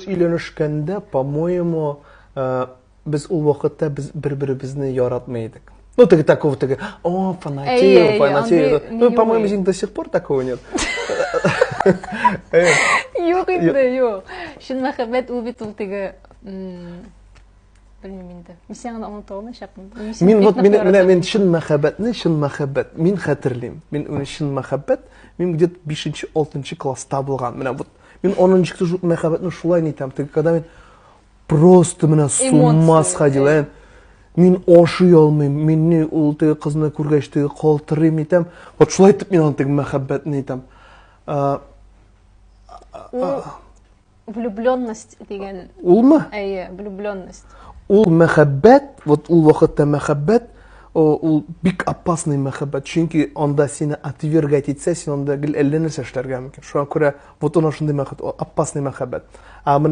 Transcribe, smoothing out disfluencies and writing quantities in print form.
Без өйләнешкәндә, по-моему, без ул вакытта без бер-беребезне яратмый идек. Ну, теге такого, теге, о, фанатею, фанатею. Ну, по-моему, син до сих пор такого нет. Юк инде, юк. Чын мәхәббәт ул бит ул теге, белмим инде. Мин сиңа аңлата алмаячакмын. Мин вот мин менә мин чын мәхәббәтне, чын мәхәббәт мин хәтерлим. Мин уны чын мәхәббәт мин где-то 5-6 класста булган. Менә вот мин 10 нчы мәхәббәтне шулай нитәм. Теге когда мин просто менә с ума сходил. Мин ашый алмыйм. Мин ни ул теге кызны күргәч теге калтырыйм итәм. Вот шулай итеп мин аны теге мәхәббәтне итәм. Влюбленность дигән. Улмы? Әйе, влюбленность. Ул мәхәббәт, вот ул вакытта мәхәббәт, ул бик опасный мәхәббәт, чөнки анда сине отвергать итсә, син анда гел әллә нәрсә эшләргә мөмкин. Шуңа күрә вот ул шундый мәхәббәт, опасный мәхәббәт. Ә менә